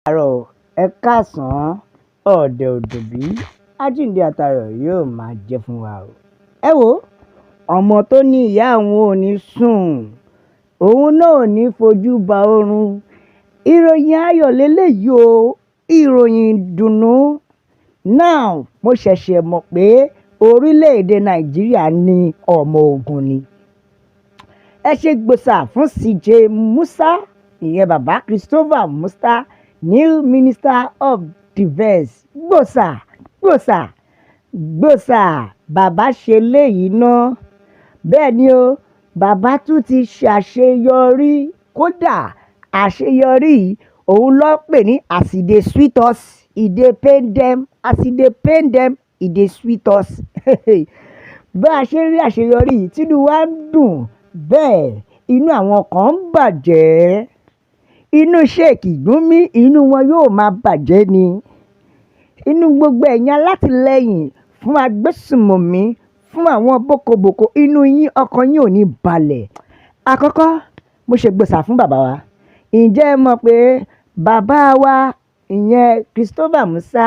Káàárọ̀, ẹ káàsán, ọ̀dẹ̀ òdòbí, àjíǹde àtayọ̀ yóò máa jẹ́ fún wa o. Ẹ wo, ọmọ tó ní ìyá òun ò ní sùn, òun náà ò ní fojú ba oorun. Ìròyìn ayọ̀ lélẹ́yìí o, ìròyìn ìdùnnú. Now, mo ṣẹ̀ṣẹ̀ mọ̀ pé orílẹ̀-èdè Nàìjíríà ní ọmọ ogun ni. Ẹ ṣe gbòòsà fún CJ Musa, ìyẹn bàbá Christopher Musa, new minister of defence. Gbòòsà, gbòòsà, gbòòsà, bàbá ṣe léyìí ná. Bẹ́ẹ̀ ni o, bàbá tún ti ṣàṣeyọrí. Kódà àṣeyọrí yìí, òun ló pè ní as e dey sweet us, e dey pain dem, as e dey pain dem, e dey sweet us. Bá a ṣe ń rí àṣeyọrí yìí, tínú wa ń dùn, bẹ́ẹ̀ inú àwọn kan ń bàjẹ́. Inú Sheik Gumi, inú wọn yóò máa bàjẹ́ ni. Inú gbogbo ẹ̀yin alátìlẹ́yìn fún agbésùnmọ̀mí, fún àwọn bókobòko, inú yín, ọkàn yín ò ní balẹ̀. Àkọ́kọ́, mo ṣe gbòòsà fún bàbá wa. Ǹjẹ́ ẹ mọ̀ pé bàbá wa, ìyẹn Christopher Musa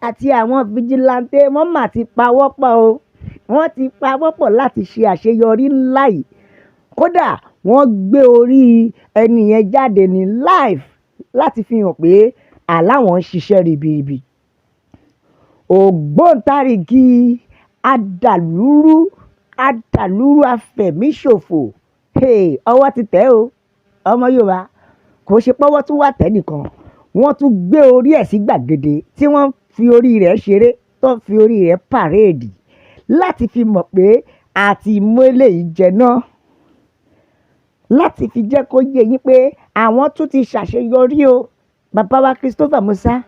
àti àwọn vigilante, wọ́n mà ti pawọ́pọ̀ o. Wọ́n ti pawọ́pọ̀ láti ṣe àṣeyọrí ńlá yìí. Kódà wọ́n gbé orí ẹni yẹn jáde ní live láti fi hàn pé àláwọn ń ṣiṣẹ́ ribiribi. Ògbóǹtarìgì adàlúrú, adàlúrú afẹ̀míṣòfò. Hey, ọwọ́ ti tẹ̀ o. Ọmọ Yorùbá, kò ṣe pé ọwọ́ tún wà tẹ́ nìkan. Wọ́n tún gbé orí ẹ̀ sí gbàgede tí wọ́n fi orí rẹ̀ ṣeré, tó fi orí rẹ̀ parade láti fi mọ̀ pé àti mú eléyìí jẹ náà. Láti fi jẹ́ kó yé yín pé àwọn tún ti ṣàṣeyọrí o. Bàbá wa Christopher Musa,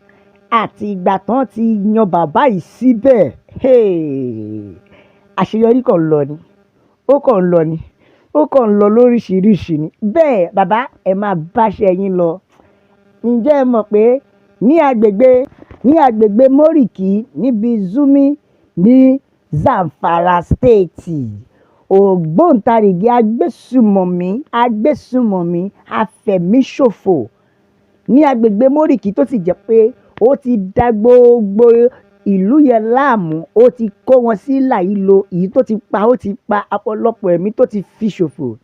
àti ìgbà tán ti yan bàbá yìí síbẹ̀, hey, àṣeyọrí kan lọ ni, ó kàn ń lọ ni, ó kàn ń lọ lóríṣiríṣi ni. Bẹ́ẹ̀ bàbá, ẹ máa báṣẹ́ yín lọ. Ǹjẹ́ ẹ mọ̀ pé ní agbègbè Moriki níbi Zurmi ní Zamfara State, ògbóǹtarìgì agbésùmọ̀mí, agbésùmọ̀mí afẹ̀míṣòfò ní agbègbè Moriki, tó sì jẹ́ pé ó ti da gbogbo ìlú yẹn láàmú, ó ti kó wọn sí hílàhílo, èyí tó ti pa, ó ti pa ọ̀pọ̀lọpọ̀ ẹ̀mí tó ti fi ṣòfò.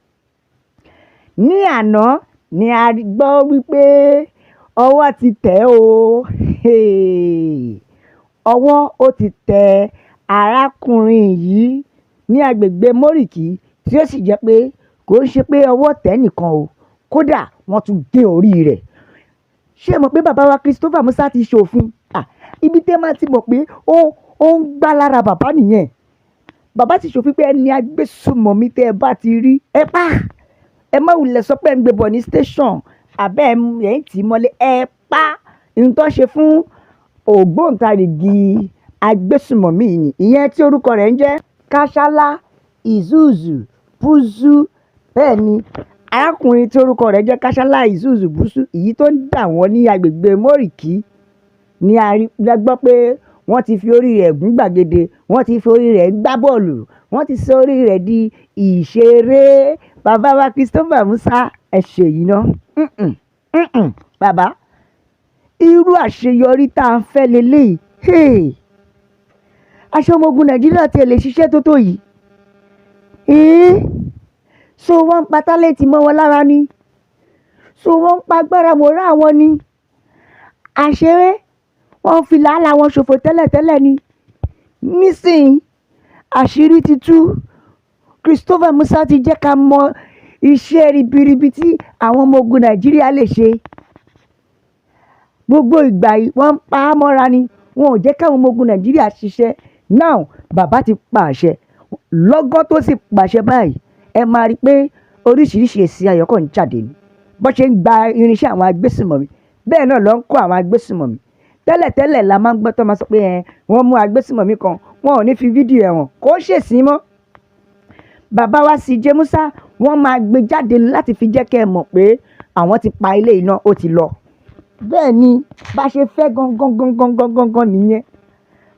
Ní àná ni a gbọ́ wípé ọwọ́ ti tẹ̀ o. Ọwọ́ ó ti tẹ arákùnrin yìí ní agbègbè Moriki, tí ó sì jẹ́ pé kò ń ṣe pé ọwọ́ tẹ̀ nìkan o, kódà wọ́n tún gé orí rẹ̀. Ṣé ẹ mọ̀ pé bàbá wa Christopher Musa ti ṣòfin? Ah, ibi tí ẹ máa ti mọ̀ pé ó ń gbá lára bàbá nìyẹn. Bàbá ti ṣòfin pé ẹni agbésùmọ̀mí tẹ́ ẹ bá ti rí, ẹ pa. Ẹ má wulẹ̀ sọ pé ẹ ń gbé bọ̀ ní station àbẹ́ ẹ̀ ń tì í mọ́lé, ẹ pa. Ohun tó ṣe fún ògbóǹtarìgì agbésùmọ̀mí yìí ni, ìyẹn tí orúkọ rẹ̀ ń jẹ́ Kachalla Isuzu Buzu. Bẹ́ẹ̀ ni, arákùnrin tí orúkọ rẹ̀ jẹ́ Kachalla Isuzu Buzu, èyí tó ń dà wọ́n ní agbègbè Moriki ni a rí gbọ́ pé wọ́n ti fi orí rẹ̀ gún gbàgede, wọ́n ti fi orí rẹ̀ gbá bọ́ọ̀lù, wọ́n ti sọ orí rẹ̀ di ìṣeré. Bàbá wa Christopher Musa, ẹ ṣe yìí ná. Bàbá, irú àṣeyọrí tá à ń fẹ́ leléyìí. Hey! Aṣọ ọmọ ogun Nàìjíríà tí ẹ lè ṣiṣẹ́ tó yìí. Eh! So wọ́n ń pa talent mọ́ wọn lára ni. So wọ́n ń pa agbára mọ́ra wọn ni. Àṣé wọ́n fi làálàá wọn ṣòfò tẹ́lẹ̀tẹ́lẹ̀ ni. Nísìnyí, àṣírí ti tú. Christopher Musa ti jẹ́ ká mọ iṣẹ́ ribiribi tí àwọn ọmọ ogun Nàìjíríà lè ṣe. Gbogbo ìgbà yìí wọ́n ń pa á mọ́ra ni. Wọn ò jẹ́ káwọn ọmọ ogun Nàìjíríà ṣiṣẹ́. Now, bàbá ti pa àṣẹ. Lọ́gán tó sì pàṣẹ báyìí, ẹ máa rí pé oríṣiríṣi èsì ayọ̀ kan ń jáde ni. Bó ṣe ń gba irinṣẹ́ àwọn agbésùnmọ̀mí, bẹ́ẹ̀ náà ló ń kó àwọn agbésùnmọ̀mí. Tẹ́lẹ̀tẹ́lẹ̀ la máa ń gbọ́ tó máa sọ pé ẹ wọ́n mú agbésùnmọ̀mí kan, wọn ò ní fi fídíò ẹ̀ hàn, kó ṣèṣì mọ́. Bàbá wa CJ Musa, wọ́n máa gbé jáde láti fi jẹ́ kí ẹ mọ̀ pé àwọn ti pa ilé iná, ó ti lọ. Bẹ́ẹ̀ ni, bá ṣe fẹ́ gangan gangan gangan gangan nìyẹn.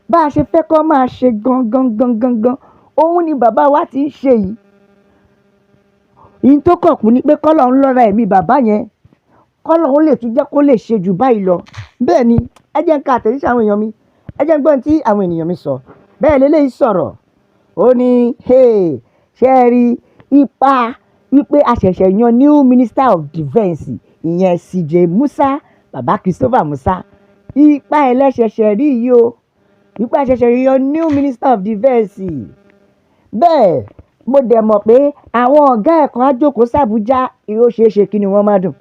Bá ṣe fẹ́ kó máa ṣe gangan gangan gan, òun ni bàbá wa ti ń ṣe yìí. Ìyí tó kàn kù ni pé kọ́lọ́run lọ́ra ẹ̀mí bàbá yẹn. Kọ́lọ́hun lè tún jẹ́ kó lè ṣe jù báyìí lọ. Bẹ́ẹ̀ ni, ẹ jẹ́ n ka àtẹ̀jíṣẹ́ àwọn èèyàn mi, ẹ jẹ́ n gbọ́ ohun tí àwọn ènìyàn mi sọ. Bẹ́ẹ̀ leléyìí sọ̀rọ̀, ó ní, "Hey, ṣé ẹ rí ipa wípé a ṣẹ̀ṣẹ̀ yan new Minister of Defence, ìyẹn CJ Musa, bàbá Christopher Musa. Ipa ẹ̀ lẹ ṣẹ̀ṣẹ̀ rí yìí o. Wípé a ṣẹ̀ṣẹ̀ yan new Minister of Defence. Bẹ́ẹ̀ mo dẹ̀ mọ̀ pé àwọn ọ̀gá ẹ̀ kan á jókòó sí Abuja, ó ṣeé ṣe kí inú wọn má dùn.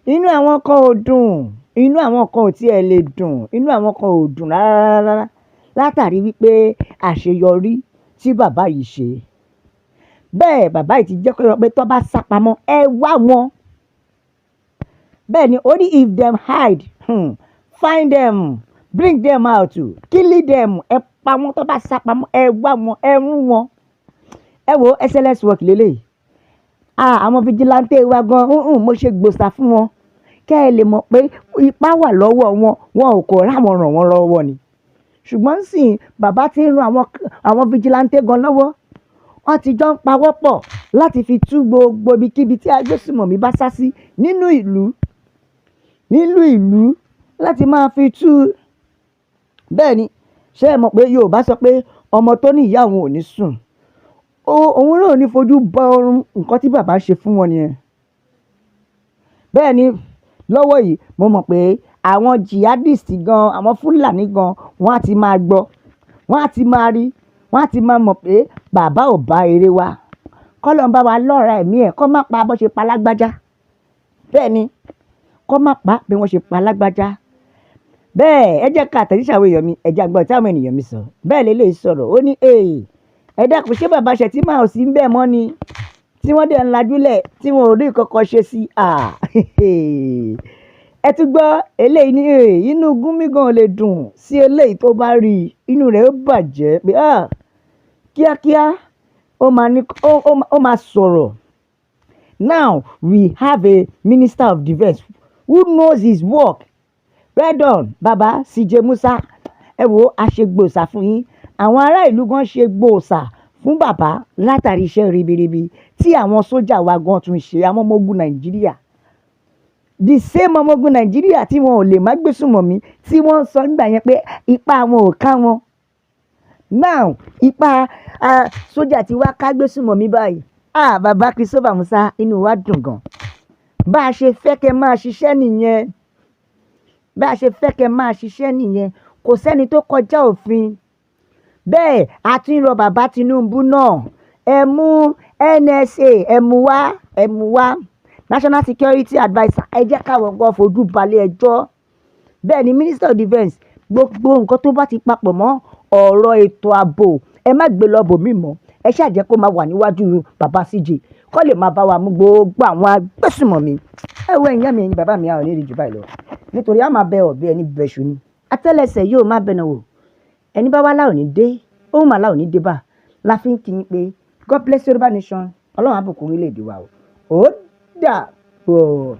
Inú àwọn kan ò dùn, inú àwọn kan ò tiẹ̀ lè dùn, inú àwọn kan ò dùn rárá rárá látàrí wípé àṣeyọrí tí bàbá yìí ṣe. Bẹ́ẹ̀ bàbá yìí ti jẹ́ kó yé wọn pé tó bá sá pamọ́, ẹ wá wọn. Bẹ́ẹ̀ ni ó ní, if them hide, find them, bring them out, kill them. Ẹ pa wọ́n tó bá sá pamọ́, ẹ wá wọn, ẹ rún wọn. Ẹ wo, excellence work lélẹ́yìí. Ah, àwọn vigilante wa gan, mo ṣe gbòòsà fún wọn. Kẹ́ ẹ lè mọ̀ pé ipá wà lọ́wọ́ wọn, wọn ò kò ráwọn ràn wọ́n lọ́wọ́ ni. Ṣùgbọ́n nísìnyí, bàbá tí ń ran àwọn vigilante gan lọ́wọ́. Wọ́n ti jọ ń pawọ́pọ̀ láti fi tú gbogbo ibikíbi tí agbésùmọ̀mí bá sá sí nínú ìlú láti máa fi tú. Bẹ́ẹ̀ ni, ṣé ẹ mọ̀ pé Yorùbá sọ pé ọmọ tó ní ìyá òun ò ní sùn, òun náà ò ní fojú ba ọrùn. Nǹkan tí bàbá ṣe fún wọn nìyẹn. Bẹ́ẹ̀ ni, lọ́wọ́ yìí, mo mọ̀ pé àwọn jihadist gan, àwọn Fúlàní gan, wọ́n á ti máa gbọ́, wọ́n á ti máa rí, wọ́n á ti máa mọ̀ pé bàbá ò bá eré wa. Kọ́lọ́run bá wa lọ́ra ẹ̀mí ẹ̀, kó má pa bó ṣe pa lágbájá. Bẹ́ẹ̀ ni, kó má pa bí wọ́n ṣe pa lágbájá. Bẹ́ẹ̀ ẹ jẹ́ ká àtẹ̀jíṣẹ́ àwọn èèyàn mi, ẹ jẹ́ á gbọ́ tí àwọn ènìyàn mi sọ. Bẹ́ẹ̀ leléyìí sọ̀rọ̀, ó ní, "Ee, ẹ dákun, ṣé bàbá Shettima ò sí ńbẹ̀ mọ́ ni? Tí wọ́n dẹ̀ ń lajúlẹ̀ tí wọn ò rí nǹkan kan ṣe sí i." Ah, ẹ tún gbọ́ eléyìí ní, inú Gúnmi gan ò lè dùn sí eléyìí. Tó bá rí i, inú rẹ̀ ó bàjẹ́ pé, ah, kíákíá ó máa ní ó máa sọ̀rọ̀. Now we have a Minister of Defence who knows his work. Well done, Baba CJ Musa. Ẹ wo, a ṣe gbòòsà fún yín. Àwọn ará ìlú gan ṣe gbòòsà fún bàbá látàrí iṣẹ́ ribiribi tí àwọn sójà wa gan tún ṣe, àwọn ọmọ ogun Nàìjíríà, the same ọmọ ogun Nàìjíríà tí wọn ò lè má gbésùmọ̀mí, tí wọ́n ń sọ nígbà yẹn pé ipá wọn ò ká wọn. Now ipá sójà tí wàá ká gbésùmọ̀mí báyìí. Ah, bàbá Christopher Musa, inú wa dùn gan. Bá a ṣe fẹ́ kẹ́ máa ṣiṣẹ́ nìyẹn, bá a ṣe fẹ́ kẹ́ máa ṣiṣẹ́ nìyẹn. Kò sẹ́ni tó kọjá òfin. Bẹ́ẹ̀ a tún ń rọ bàbá Tinubu náà, ẹ mú NSA, ẹ mú wá, ẹ mú wá, National Security Adviser. Ẹ jẹ́ káwọn gan fojú balẹ̀ ẹjọ́. Bẹ́ẹ̀ ni, Minister of Defence, gbogbo nǹkan tó bá ti papọ̀ mọ́ ọ̀rọ̀ ètò ààbò, ẹ má gbé lọ bòmíì mọ́. Ẹ ṣáà jẹ́ kó máa wà níwájú bàbá CJ, kó lè máa bá wa mú gbogbo àwọn agbésùmọ̀mí. Ẹ wo, ẹ̀yin ìyá mi, ẹ̀yin bàbá mi, a ò ní rí jù báyìí lọ, nítorí a máa bẹ ọ̀bẹ ẹni bẹṣu ni, àtẹ́lẹsẹ̀ yóò má bẹ̀nà wò. Ẹni bá wá láò ní dé, ó mà láò ní dé bá la fi ń kí yín pé God bless Yorùbá nation. Ọlọ́run á bùkún orílẹ̀-èdè wa o. Ó dàbọ̀.